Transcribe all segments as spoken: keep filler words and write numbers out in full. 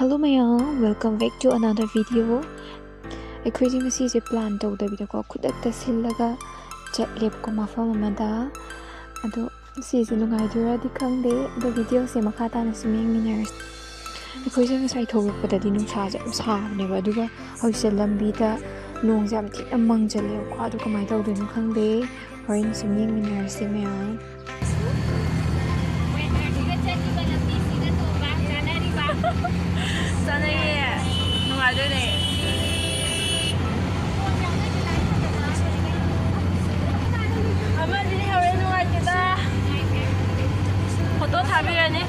Hello ꯃꯌꯥꯝ, welcome back to another video. ꯑꯩꯈꯣꯏꯁꯦ ꯉꯁꯤꯁꯦ plan ꯇꯧꯗꯕꯤꯗꯀꯣ, ꯈꯨꯗꯛꯇ ꯁꯤꯜꯂꯒ ꯆꯠꯂꯦꯕꯀꯣ ꯃꯐꯝ ꯑꯃꯗ꯫ ꯑꯗꯣ ꯁꯤꯁꯦ ꯅꯨꯡꯉꯥꯏꯗꯣꯏꯔꯗꯤ ꯈꯪꯗꯦ, ꯑꯗꯣ videoꯁꯦ ꯃꯈꯥ ꯇꯥꯅ ꯁꯨꯝ ꯌꯦꯡꯃꯤꯟꯅꯔꯁꯤ꯫ ꯑꯩꯈꯣꯏꯁꯦ ꯉꯁꯥꯏ ꯊꯣꯛꯂꯛꯄꯗꯗꯤ ꯅꯨꯡꯁꯥꯁꯦ ꯌꯥꯝ ꯁꯥꯕꯅꯦꯕ, ꯑꯗꯨꯒ ꯍꯧꯖꯤꯛꯁꯦ ꯂꯝꯕꯤꯗ ꯅꯣꯡꯁꯦ ꯌꯥꯝ ꯊꯤꯅ ꯃꯪꯖꯜꯂꯦꯕꯀꯣ꯫ ꯑꯗꯣ ꯀꯃꯥꯏꯅ ꯇꯧꯗꯣꯏꯅꯣ ꯈꯪꯗꯦ, ꯍꯣꯔꯦꯟ ꯁꯨꯝ ꯌꯦꯡꯃꯤꯟꯅꯔꯁꯤ ꯃꯌꯥꯝ꯫ Weatherꯁꯤꯒ ꯆꯠꯂꯤꯕ ꯂꯝꯕꯤꯁꯤꯒ ꯇꯣꯡꯕ ꯆꯥꯅꯔꯤꯕ꯫ ꯆꯥꯅꯩꯌꯦ꯫ ꯅꯨꯡꯉꯥꯏꯗꯣꯏꯅꯦ꯫ ꯑꯃꯗꯤ ꯍꯧꯔꯦ, ꯅꯨꯡꯉꯥꯏꯇꯦꯗ꯫ Photo ꯊꯥꯕꯤꯔꯅꯤ꯫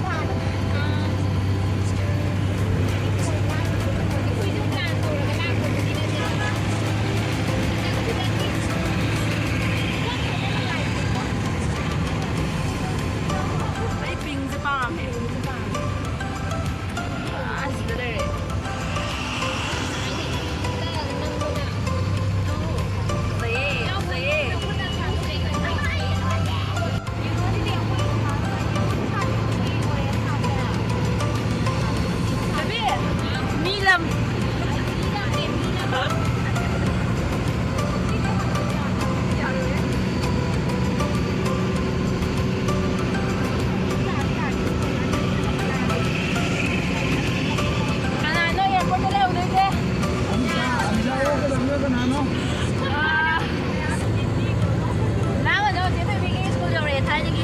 ꯑꯩ pinkꯁꯦ ꯄꯥꯝꯃꯦ꯫ ꯑꯁꯤꯗ ꯂꯩꯔꯦ꯫ ꯐꯖꯩꯌꯦ, ꯐꯖꯩꯌꯦ꯫ ꯕꯦꯕꯤ, ꯃꯤ ꯂꯝ꯫ ꯀꯅꯥꯅꯣ airportꯇ ꯂꯩꯍꯧꯗꯣꯏꯁꯦ? ꯑꯥ, ꯂꯥꯡꯒꯅꯣ, ꯆꯦ ꯊꯣꯏꯕꯤꯒꯤ ꯁ꯭ꯀꯨꯜ ꯌꯧꯔꯛꯑꯦ, ꯊꯥꯏꯅꯒꯤ꯫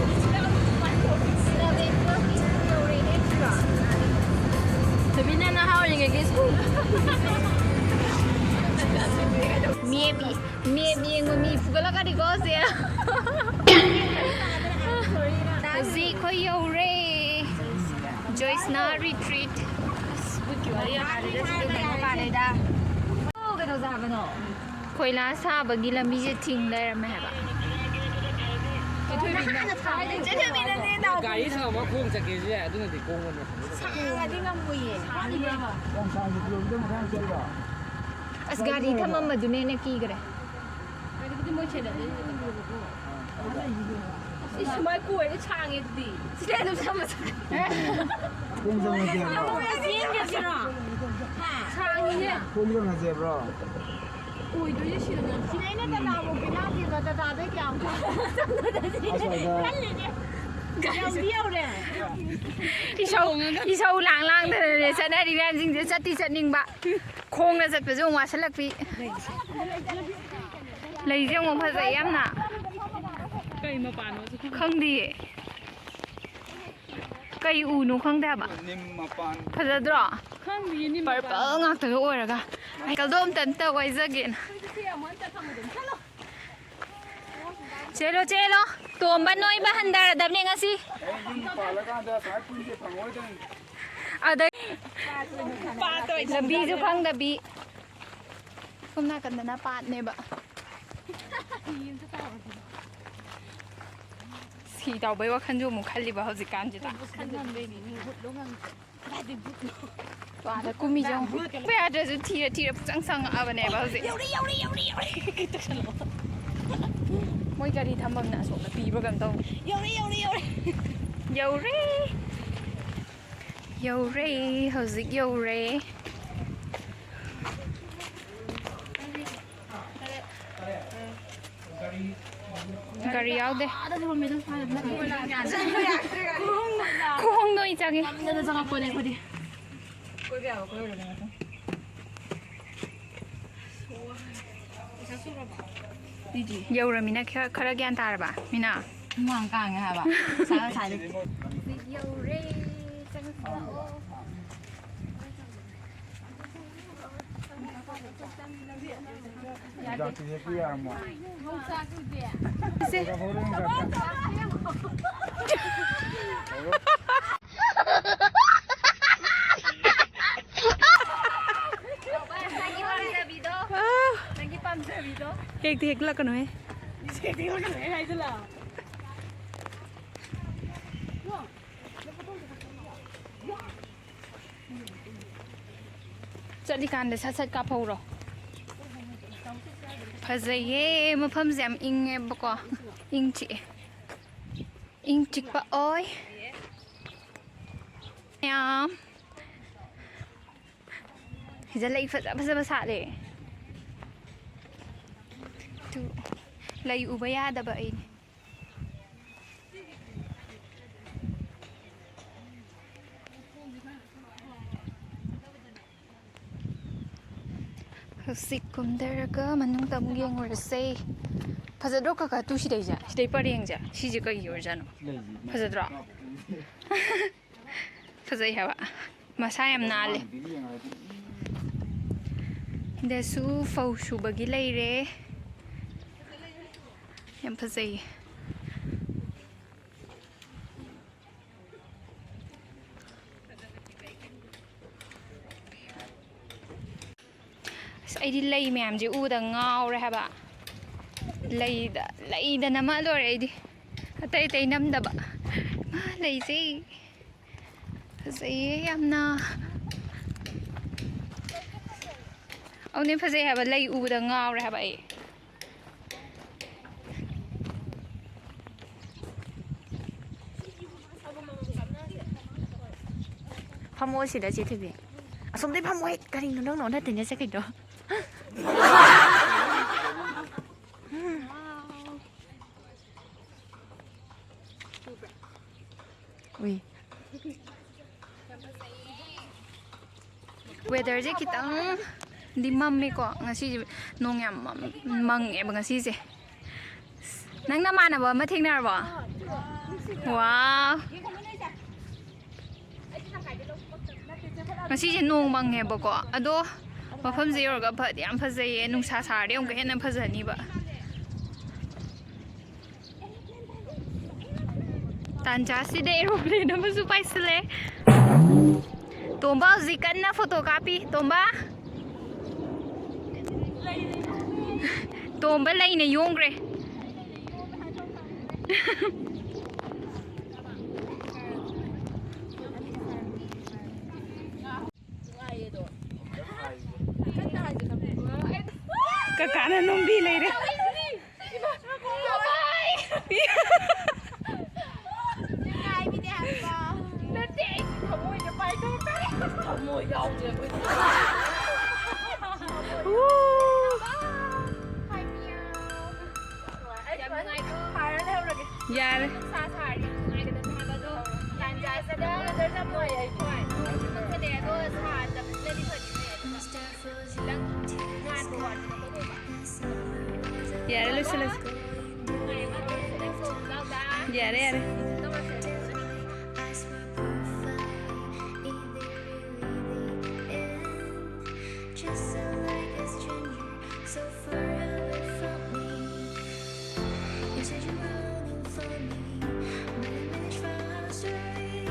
ꯊꯣꯏꯕꯤꯅ ꯅꯍꯥ ꯑꯣꯏꯔꯤꯉꯩꯒꯤ ꯁ꯭ꯀꯨꯜ꯫ ꯃꯦꯞ ꯌꯦꯡꯉꯣ, ꯃꯤ ꯐꯨꯒꯠꯂꯛꯀꯅꯤꯀꯣ ꯁꯦ꯫ ꯍꯧꯖꯤꯛ ꯑꯩꯈꯣꯏ ꯌꯧꯔꯦ꯫ ꯖꯣꯏꯁꯅꯥ retreat꯫ ꯑꯁ, ꯀꯩꯅꯣ ꯃꯥꯜꯂꯦꯗ꯫ ꯀꯣꯏꯂꯥ ꯁꯥꯕꯒꯤ ꯂꯝꯕꯤꯁꯦ ꯊꯤꯡ ꯂꯩꯔꯝꯃꯦ ꯍꯥꯏꯕ꯫ ꯒꯥꯔꯤ ꯊꯝꯃ ꯈꯣꯡ ꯆꯠꯀꯦꯁꯨ ꯌꯥꯏ, ꯑꯗꯨꯅꯗꯤ ꯀꯣꯝꯒꯅꯤ꯫ ꯁꯥꯡꯉꯗꯤ ꯉꯝꯃꯣꯏꯌꯦ꯫ ꯑꯁ, ꯒꯥꯔꯤ ꯊꯝꯃꯝꯕꯗꯨꯅ ꯍꯦꯟꯅ ꯀꯤꯈ꯭ꯔꯦ꯫ ꯁꯨꯃꯥꯏ ꯀꯣꯏꯔꯦ, ꯁꯥꯡꯉꯦ ꯑꯗꯨꯗꯤ꯫ ꯁꯤꯗ ꯑꯗꯨꯝ ꯁꯝꯃꯁꯦ꯫ ꯈꯣꯡ ꯆꯪꯉꯁꯦ ꯍꯥꯏꯕ꯭ꯔꯣ? ꯆꯦꯟꯒ꯭ꯔꯁꯤꯔꯣ? ꯁꯥꯡꯉꯤꯅꯦ꯫ ꯈꯣꯡ ꯆꯪꯉꯁꯦ ꯍꯥꯏꯕ꯭ꯔꯣ? ꯑꯣꯏꯗꯣꯏꯁꯦ ꯁꯤꯗ ꯅꯠꯇ꯭ꯔꯣ? ꯁꯤꯗꯩꯅ ꯇꯇꯥꯐꯧ ꯄꯤꯔꯛꯑꯗꯤꯕ, ꯇꯇꯥꯗꯩ ꯀꯌꯥꯝ ꯑꯁ꯭ꯋꯥꯏꯗ꯫ ꯈꯜꯂꯤꯅꯦ꯫ ꯌꯧꯗꯤ ꯌꯧꯔꯦ꯫ ꯏꯁꯧ, ꯏꯁꯧ ꯂꯥꯡ ꯂꯥꯡꯗꯅꯅꯦ ꯆꯠꯅꯔꯤ ꯃꯌꯥꯝꯁꯤꯡꯁꯦ꯫ ꯆꯠꯇꯤ ꯆꯠꯅꯤꯡꯕ, ꯈꯣꯡꯅ ꯆꯠꯄꯁꯨ ꯑꯃꯨꯛ ꯋꯥꯁꯤꯜꯂꯛꯄꯤ꯫ ꯂꯩꯁꯦ ꯑꯃꯨꯛ ꯐꯖꯩ ꯌꯥꯝꯅ꯫ ꯀꯩ ꯃꯄꯥꯟꯅꯣ ꯁꯤ? ꯈꯪꯗꯤꯌꯦ꯫ ꯀꯩ ꯎꯅꯣ ꯈꯪꯗꯦ ꯍꯥꯏꯕ꯫ ꯅꯤꯝ ꯃꯄꯥꯟ꯫ ꯐꯖꯗ꯭ꯔꯣ? ꯈꯪꯗꯤꯌꯦ, ꯅꯤꯝ ꯃꯄꯥꯟ꯫ Purple ꯉꯥꯛꯇꯒ ꯑꯣꯏꯔꯒ꯫ ꯁꯥꯏꯀꯜꯗꯣ ꯑꯝꯇ, ꯑꯝꯇ ꯋꯥꯏꯖꯒꯦꯅ꯫ ꯆꯦꯜꯂꯣ, ꯆꯦꯜꯂꯣ꯫ ꯇꯣꯝꯕ ꯅꯣꯏꯕ ꯍꯟꯊꯔꯗꯕꯅꯦ ꯉꯁꯤ꯫ ꯑꯩ ꯌꯨꯝ ꯄꯥꯜꯂꯀꯥꯟꯗ ꯁꯨꯃꯥꯏ ꯄꯨꯟꯁꯦ ꯐꯪꯉꯣꯏꯗꯣꯏꯅꯤ꯫ ꯑꯗꯩ ꯂꯝꯕꯤꯁꯨ ꯈꯪꯗꯕꯤ꯫ ꯁꯣꯝ ꯅꯥꯀꯟꯗꯅ ꯄꯥꯠꯅꯦꯕ꯫ ꯁꯤ ꯇꯧꯕꯩ ꯋꯥꯈꯜꯁꯨ ꯑꯃꯨꯛ ꯈꯜꯂꯤꯕ ꯍꯧꯖꯤꯛꯀꯥꯟꯁꯤꯗ꯫ ꯀꯗꯥꯏꯗꯩ ꯕꯨꯠꯅꯣ? ꯋꯥꯗ ꯀꯨꯝꯃꯤꯁꯦ ꯌꯦꯡꯉꯨ꯫ ꯌꯥꯗ꯭ꯔꯁꯨ ꯊꯤꯔ ꯊꯤꯔ ꯄꯨꯆꯪ ꯆꯪꯉꯛꯑꯕꯅꯦꯕ ꯍꯧꯖꯤꯛ꯫ ꯌꯧꯔꯦ, ꯌꯧꯔꯦ, ꯌꯧꯔꯦ, ꯌꯧꯔꯦ꯫ ꯀꯩ ꯇꯧꯁꯜꯂꯛꯑꯣ? ꯃꯣꯏ ꯒꯥꯔꯤ ꯊꯝꯐꯝꯅ ꯑꯁꯣꯝꯗ ꯄꯤꯕ꯭ꯔꯥ ꯀꯩꯅꯣ ꯇꯧꯅꯤ꯫ ꯌꯧꯔꯦ, ꯌꯧꯔꯦ, ꯌꯧꯔꯦ꯫ ꯌꯧꯔꯦ꯫ ꯌꯧꯔꯦ, ꯍꯧꯖꯤꯛ ꯌꯧꯔꯦ꯫ ꯒꯥꯔꯤ ꯌꯥꯎꯗꯦ꯫ ꯈꯣꯡꯗꯣ ꯑꯩ ꯆꯪꯉꯦ꯫ ꯌꯧꯔꯃꯤꯅ ꯈꯔ, ꯈꯔ ꯒ꯭ꯌꯥꯟ ꯇꯥꯔꯕ ꯃꯤꯅ? ꯍꯨꯃꯥꯡ ꯀꯥꯡꯉꯦ ꯍꯥꯏꯕ꯫ ꯁꯥꯒ ꯁꯥꯏꯗꯒꯤ꯫ ꯌꯧꯔꯦ꯫ ꯆꯪꯉꯛꯑꯣ꯫ ꯌꯥꯗꯦ꯫ ꯌꯣꯡꯆꯥꯛꯇꯤ ꯍꯦꯛꯄ ꯌꯥꯔꯝꯃꯣꯏ꯫ ꯏꯆꯦ꯫ ꯅꯪꯒꯤ ꯄꯥꯝꯖꯕꯤꯗꯣ꯫ ꯑꯥ꯫ ꯅꯪꯒꯤ ꯄꯥꯝꯖꯕꯤꯗꯣ꯫ ꯍꯦꯛꯇꯤ ꯍꯦꯛꯂꯛꯀꯅꯨꯍꯦ꯫ ꯍꯦꯛꯇꯤ ꯍꯦꯛꯂꯛꯀꯅꯨꯍꯦ ꯍꯥꯏꯖꯜꯂꯛꯑꯣ꯫ ꯆꯠꯂꯤꯀꯥꯟꯗ ꯁꯠ ꯁꯠ ꯀꯥꯞꯍꯧꯔꯣ꯫ ꯐꯖꯩꯌꯦ, ꯃꯐꯝꯁꯦ ꯌꯥꯝ ꯏꯪꯉꯦꯕꯀꯣ, ꯏꯪ ꯆꯤꯛꯑꯦ꯫ ꯏꯪ ꯆꯤꯛꯄ ꯑꯣꯏ꯫ ꯃꯌꯥꯝ ꯁꯤꯗ ꯂꯩ ꯐꯖ ꯐꯖꯕ ꯁꯥꯠꯂꯦ꯫ ꯇꯨ, ꯂꯩ ꯎꯕ ꯌꯥꯗꯕ ꯑꯩꯅꯦ꯫ ꯍꯧꯖꯤꯛ ꯀꯨꯝꯊꯔꯒ ꯃꯅꯨꯡꯗ ꯑꯃꯨꯛ ꯌꯦꯡꯉꯨꯔꯁꯦ꯫ ꯐꯖꯗ꯭ꯔꯣ ꯀꯀꯥ? ꯇꯨ ꯁꯤꯗꯩꯁꯦ, ꯁꯤꯗꯩ ꯄꯔꯦꯡꯁꯦ, ꯁꯤꯁꯦ ꯀꯩꯒꯤ ꯑꯣꯏꯔꯖꯥꯠꯅꯣ? ꯐꯖꯗ꯭ꯔꯣ? ꯐꯖꯩ ꯍꯥꯏꯕ, ꯃꯁꯥ ꯌꯥꯝ ꯅꯥꯜꯂꯦ꯫ ꯁꯤꯗꯁꯨ ꯐꯧ ꯁꯨꯕꯒꯤ ꯂꯩꯔꯦ, ꯌꯥꯝ ꯐꯖꯩꯌꯦ꯫ ꯑꯁ, ꯑꯩꯗꯤ ꯂꯩ ꯃꯌꯥꯝꯁꯦ ꯎꯕꯗ ꯉꯥꯎꯔꯦ ꯍꯥꯏꯕ꯫ ꯂꯩꯗ, ꯂꯩꯗ ꯅꯝꯃ ꯂꯣꯏꯔꯦ ꯑꯩꯗꯤ꯫ ꯑꯇꯩ ꯑꯇꯩ ꯅꯝꯗꯕ꯫ ꯃꯥ ꯂꯩꯁꯦ ꯐꯖꯩꯌꯦ ꯌꯥꯝꯅ꯫ ꯑꯧꯅꯦ, ꯐꯖꯩ ꯍꯥꯏꯕ, ꯂꯩ ꯎꯕꯗ ꯉꯥꯎꯔꯦ ꯍꯥꯏꯕ ꯑꯩ꯫ ꯐꯝꯃꯣ ꯁꯤꯗ, ꯆꯦ ꯊꯣꯏꯕꯤ꯫ ꯑꯁꯣꯝꯗꯩ ꯐꯝꯃꯣꯍꯦ꯫ ꯀꯔꯤꯅꯣ ꯅꯪꯅ ꯑꯣꯟꯅ ꯇꯩꯅ ꯆꯠꯈꯤꯗꯣ? ꯎꯏ꯫ Weatherꯁꯦ ꯈꯤꯇꯪꯗꯤ ꯃꯝꯃꯦꯀꯣ ꯉꯁꯤꯁꯦ, ꯅꯣꯡ ꯌꯥꯝ ꯃꯝ-, ꯃꯪꯉꯦꯕ ꯉꯁꯤꯁꯦ꯫ ꯅꯪ ꯅꯃꯥꯟꯅꯕ ꯑꯃ ꯊꯦꯡꯅꯔꯕꯣ? ꯋꯥꯎ꯫ ꯉꯁꯤꯁꯦ ꯅꯣꯡ ꯃꯪꯉꯦꯕꯀꯣ, ꯑꯗꯣ ꯃꯐꯝꯁꯦ ꯌꯧꯔꯒ ꯐꯗꯤ ꯌꯥꯝ ꯐꯖꯩꯌꯦ꯫ ꯅꯨꯡꯁꯥ ꯁꯥꯔꯗꯤ ꯑꯃꯨꯛꯀ ꯍꯦꯟꯅ ꯐꯖꯅꯤꯕ꯫ ꯇꯥꯟꯖꯥꯁꯤꯗ aeroplane ꯑꯃꯁꯨ ꯄꯥꯏꯁꯤꯜꯂꯦ꯫ ꯇꯣꯝꯕ ꯍꯧꯖꯤꯛ ꯀꯟꯅ photo ꯀꯥꯞꯄꯤ꯫ ꯇꯣꯝꯕ, ꯇꯣꯝꯕ ꯂꯩꯅ ꯌꯣꯝꯈ꯭ꯔꯦ꯫ ꯀꯀꯥꯅ ꯅꯣꯝꯕꯤ ꯂꯩꯔꯦ꯫ ꯌꯥꯎꯗ꯭ꯔꯦ ꯑꯩꯈꯣꯏꯗꯤ꯫ ꯌꯥꯝ ꯅꯨꯡꯉꯥꯏꯀꯣ꯫ ꯐꯥꯔ ꯂꯩꯍꯧꯔꯒꯦ꯫ ꯌꯥꯔꯦ꯫ ꯅꯨꯡꯁꯥ ꯁꯥꯔꯗꯤ ꯅꯨꯡꯉꯥꯏꯒꯗꯕꯅꯦ ꯍꯥꯏꯕ ꯑꯗꯣ, ꯇꯥꯟꯖꯥꯁꯤꯗ weather ꯌꯥꯝ ꯅꯨꯡꯉꯥꯏꯌꯦ ꯑꯩ꯫ ꯍꯣꯏ, ꯈꯪꯗꯦ ꯑꯗꯣ ꯁꯥꯗꯕꯁꯤꯅꯗꯤ ꯐꯗꯤ ꯐꯩ ꯑꯗꯨꯒ ꯈꯤꯇꯪ ꯉꯥꯟꯕ ꯋꯥꯠꯄꯗꯣ ꯇꯧꯕ꯫ ꯌꯥꯔꯦ, ꯂꯣꯏꯁꯤꯜꯂꯁꯤ꯫ ꯅꯨꯡꯉꯥꯏꯌꯦꯕ ꯑꯗꯣ ꯁꯤꯗ ꯁꯣ ꯌꯥꯎꯗ꯫ ꯌꯥꯔꯦ, ꯌꯥꯔꯦ꯫ ꯇꯧꯔꯁꯦ꯫ Just sound like a stranger, so far away from me. You said you were only for me, but I managed for us to read.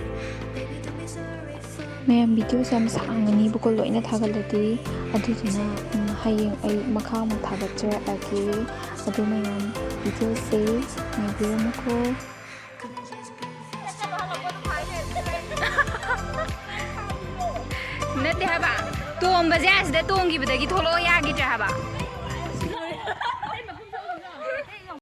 Baby, don't be sorry for me. ꯃꯌꯥꯝ, ꯚꯤꯗꯤꯑꯣꯁꯦ ꯌꯥꯝ ꯁꯥꯡꯉꯅꯤꯕꯀꯣ, ꯂꯣꯏꯅ ꯊꯥꯒꯠꯂꯗꯤ꯫ ꯑꯗꯨꯗꯨꯅ, ꯎꯝ, ꯍꯌꯦꯡ ꯑꯩ ꯃꯈꯥ ꯑꯃꯨꯛ ꯊꯥꯒꯠꯆꯔꯛꯑꯒꯦ꯫ ꯑꯗꯨ ꯃꯌꯥꯝ, ꯚꯤꯗꯤꯑꯣꯁꯦ ꯉꯥꯏꯕꯤꯔꯝꯃꯨꯀꯣ꯫ ꯅꯠꯇꯦ ꯍꯥꯏꯕ, ꯇꯣꯡꯕꯁꯦ ꯑꯁꯤꯗ ꯇꯣꯡꯈꯤꯕꯗꯒꯤ ꯊꯣꯛꯂꯛꯑꯣ ꯌꯥꯈꯤꯗ꯭ꯔꯦ ꯍꯥꯏꯕ꯫